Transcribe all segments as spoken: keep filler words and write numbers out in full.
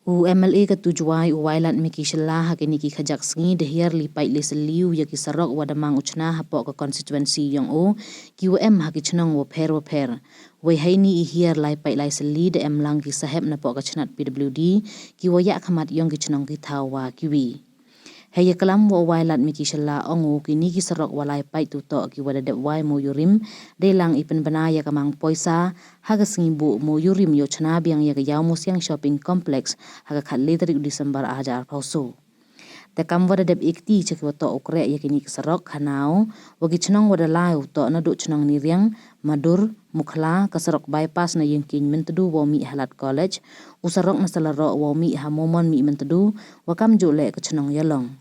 U M L A ka tu Jwai u Wailadmiki Shylla ha kini ki khajak sngi da hiar li pait li sylli u ya ki sarok wa da mang u chna hapoh ka constituency yong u, ki wa em ha ki chnong wa pher wa pher. Wei heini i hiar lai pait lai sylli da em lang ki sahep napoh ka chnat P W D, ki wa ya khamat yong ki chnong ki thaw wa ki wi. Hei ya klam wa u Wailadmiki Shylla ong u kini ki sarok wa lai pait tu toh ki wa da dep wai mo yurim, dei lang i pynbna ya ka mang poisa, ha ka sngi buh mo yurim yow chna biang ya ka Iawmusiang Shopping Complex, ha ka khatle tarik u December ar hajar arphaw soo. Te kam wa da dep ikti cha ki wa toh u kreh ya kini ki sarok khana u, wa ki chnong wa da lai u toh naduh chnong Niriang, Madur, Mukhla, ka sarok bypass na Yingkieng Myntdu wow mih ha Lad College, u sarok na Salaroh wow mih ha Momon Mih Myntdu, wa kamjooh leh ka chnong Ialong.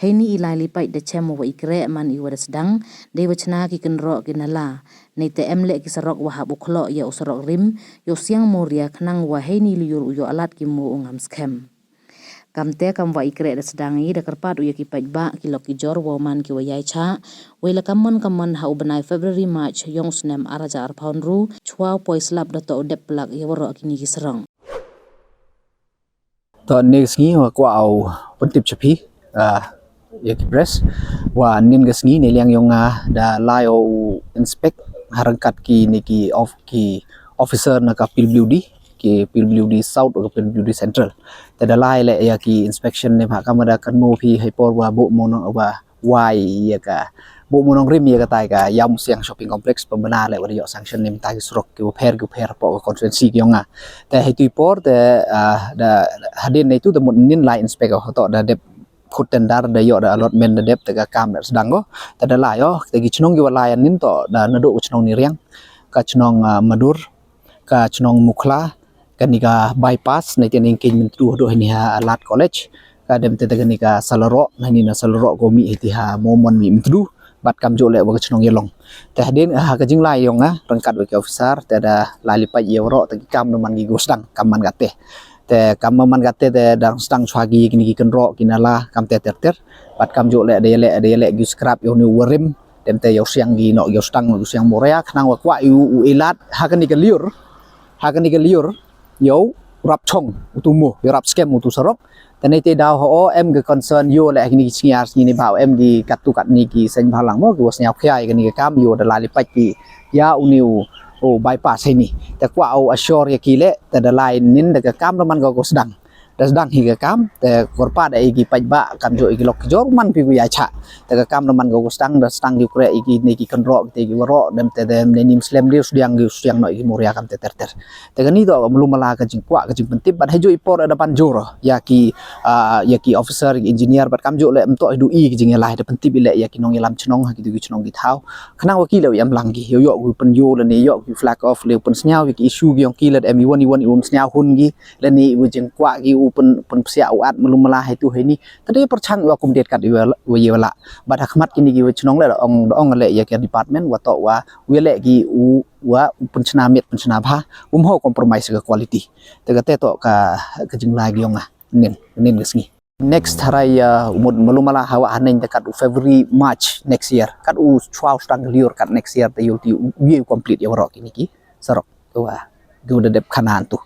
Heini i lai li pait da chem wa i kreh man i wa da sdang, dei wa chna ki kynroh ki nala. Neite em leh ki sarok wa hap u khloh ya u sarok rim, yow siang mo ria khnang wa heini li yur u yoh alad ki mo u ngam skhem. Kamte kam wa i kreh da sdang i da kyrpad u ya ki paidbah ki lok ki jor wow man ki wa yai chah, wei la kammon kammon ha u bnai February March yong u snem ar hajar arphaw ynru, chwa u poi slap da toh u dep plak ya waroh kini ki sarok. Toh ni ka sngi wa kwah u pyntip cha phi, ah, ya ki press, wa nin ka sngi ni liang yong nga da lai u inspect ha ryngkat ki ni ki of, ki officer na ka P W D, ki P W D South, ka P W D Central. Te da lai leh ya ki inspection ni ha kam wa da kan mo phi hei por wa buh mo nong wa wai ya ka, buh mo nong rim ya ka tai ka Iawmusiang Shopping Complex pynbna leh wa da yoh sanction ni mynta ki sarok ki wa pher ki wa pher hapoh ka constituency ki yong nga. Te hei tu i por te, ah, da hadien nei tu da mut nin lai inspect u toh da dep khut tender da yoh da allotment da dep te ka kam da sdang ko. Te da lai o, te ki chnong ki wa lai nin toh da naduh ka chnong Niriang, ka chnong, ah, Madur, ka chnong Mukhla, kani ka bypass na Yingkieng Myntdu haduh heini ha Lad College, ka dem te kani ka Salaroh, na heini na Salaroh ko mih hiti ha Momon Mih Myntdu, bad kamjooh leh wa ka chnong Ialong. Te hadien ha ka jinglai yong nga ryngkat wa ki officer, te da lai li pait ya waroh, te ki kam da man ki ko sdang, kam man kate. Te kam man kate te da sdang chwa ki kini ki kynroh ki nala, kamte ter ter. Bad kamjooh leh da ya leh, da ya leh ki scrap yow ni warim, dem te yow siang ki noh yow sdang yow siang mo ria khnang wa kwah u, u ilad ha kani ka liur, ha kani ka liur yow rap chong u tu mo, yow rap skhem u tu sarok. Te neite daw ho o em ka concern yow leh ha kini ki sngi ar sngi ni bha em ki kat tu kat ni ki seng bhalang mo ki wa sniaw khia ya kani ka kam yow da lai li pait ki ya u ni u, u bypass heini. Te kwah u assure ya ki leh, te da lai nin da ka kam da man ko ko sdang. Da sdang hi ka kam, te kyrpad da i ki paidbah kamjooh i ki lok ki jor man phi wa yai chah. Te ka kam da man ko ko sdang, da sdang ki u kreh i ki ni ki kynroh ki te ki waroh, dem te dem ne nim slem de u sdiang ki u sdiang noh i ki mo ria kamte ter ter. Te kani toh malu mala ka jingkwah ka jingpyntip, bad hei jooh i por da pan jor ya ki, ah, ya ki officer, ki engineer, bad kamjooh leh mynta i du i ki jingyalai da pyntip i leh ya ki nongyalam chnong ha ki tu ki chnong ki thaw. Khnang wa ki leh u em lang ki, yow yoh ki pynyoh lane yoh ki flag off, leh u pynsniaw ya ki issue ki yong ki, leh em i wan i wan i um sniaw hun ki, lane i wa jingkwah ki u pyn, pynpsiah u at malu mala hei tu heini. Te da pyrchang wa kum det kat i wa, wa ya wa la. Bad ha khmat kini ki wa chnong leh da ong, da ong leh ya ki department wa toh wa, wa leh ki u, wa u pynchna miet pynchna bha, um ho compromise ka quality. Te kate toh ka, ka jinglai ki yong nga nin, nin ka sngi. Next harai ya, u mut malu mala hawa haneng te kat u February, March next year. Kat u chwa u sdang ka liur kat next year te yow ti u, u ye u complete ya waroh kini ki sarok. Te wa, ki wa da dep khana tu.